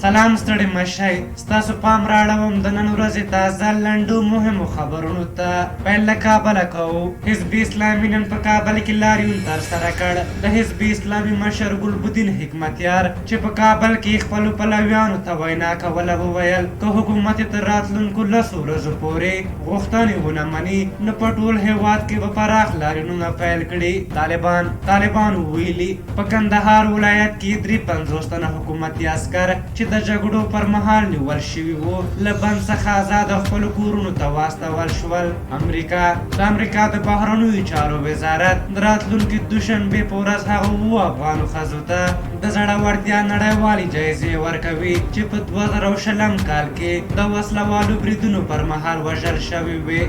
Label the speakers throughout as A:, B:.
A: سلام ستړي مه شئ، ستاسو پام راړوم د نن ورځې تازه لنډو مهمو خبرونو ته. پیل له کابله کوو. حزب اسلامي نن په کابل کې لاریون ترسره کړ. د حزب اسلامي مشر ګلبدین حکمتیار چې په کابل کې خپلو پلویانو ته وینا کوله وویل، که حکومت یې تر راتلونکو 10 ورځو پورې غوښتنې ونه مني نو په ټول هېواد کې به پراخ لاریونونه پیل کړي. طالبانو ویلي، په کندهار ولایت کې 53 تنه حکومتي عسکر چې د جګړو پر مهال نیول شوي وو له بند څخه ازاد او خپلو کورونو ته واستول شول. د امریکا د بهرنیو چارو وزارت د راتلونکې دوشنبې په ورځ هغو 7 افغانو ښځو ته د زړورتیا نړیوالې جایزې ورکوي چې په 2020 کال کې د وسله والو بریدونو پر مهال وژل شوې وې.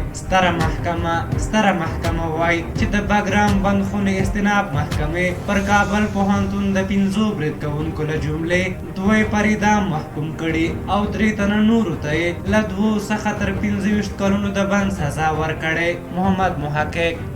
A: ستره محکمه وایي چې د بګرام بندخونې استیناف محکمې پر کابل پوهنتون د 5 برید کوونکو له جملې 2 یې پر اعدام محکوم کړي او 3 تنه نورو ته یې له 2 څخه تر 25 کلونو د بند سزا ورکړې. محمد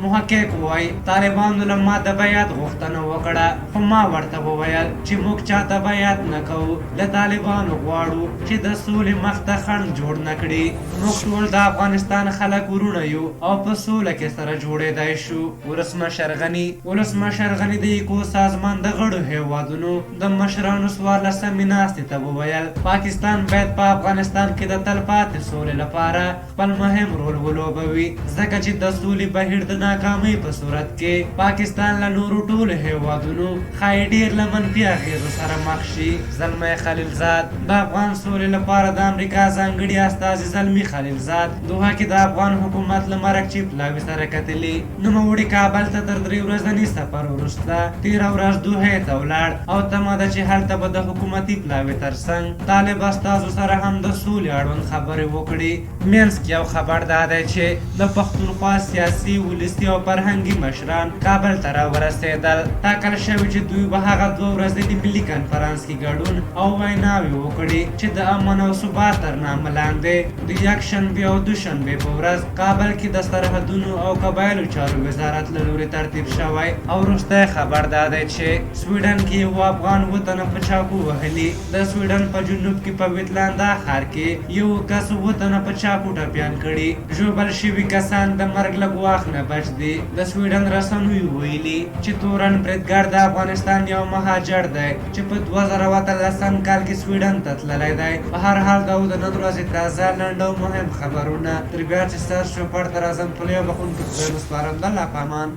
A: محقق وایي، طالبانو له ما د بیعت غوښتنه وکړه، خو ما ورته وویل چې موږ چاته بیعت نه کوو، له طالبانو غواړو چې د سولې مخ ته خنډ جوړ نه کړي. موږ ټول د افغانستان خلک وروڼه یو او په سوله کې سره جوړېدای شو. ولسمشر غني د ایکو سازمان د غړو هېوادونو د مشرانو 14مې ناستې ته وویل، پاکستان باید په افغانستان کې د تلپاتې سولې لپاره خپل مهم رول ولوبوي، ځکه چې د سولې بهیر د ناکامۍ په صورت کې پاکستان له نورو ټولو هېوادونو ښایي ډېر له منفي اغېزو سره مخ شي. زلمی خلیلزاد د افغان سولې لپاره د امریکا ځانګړي استازي زلمي خلیلزاد دوحه کې د افغان حکومت له مرکچي پلاوي سره کتلي. نوموړي کابل ته تر 3 ورځني سفر وروسته تېره ورځ دوحې ته ولاړ او تمه ده چې هلته به د حکومتي پلاوي ترڅنګ طالب استازو سره هم د سولې اړوند خبرې وکړي. منځ کې یو خبر دا دی چې د پښتونخوا سیاسي، ولسي او فرهنګي مشران کابل ته راورسېدل. ټاکل شوې چې دوی به هغه 2 ورځني ملي کنفرانس کې ګډون او ویناوې وکړي چې د امن او ثبات تر نامه لاندې د یکشنبې او دوشنبې په ورځ کابل کې د سرحدونو او قبایلو چارو وزارت له لوري ترتیب شوی. او وروستی خبر دا دی چې سویډن کې یو افغان 7 تنه په چاقو وهلي. د سویډن په جنوب کې په ویتلاندا ښار کې یو کس 7 تنه په چاقو ټپیان کړي. ژوبل شوي کسان د مرګ له ګواښ نه بچ دي. د سویډن رسنیو ویلي چې تورن بریدګر د افغانستان یو مهاجر دی چې په 2018 کال کې سویډن ته تللی دی. په هر حال دا و د نن ورځې تازه لنډ او مهم خبرونه. تر بیا چې ستاسو چوپړ ته راځم، په لویه بخښونکي خدای مو سپارم. د الله په امان.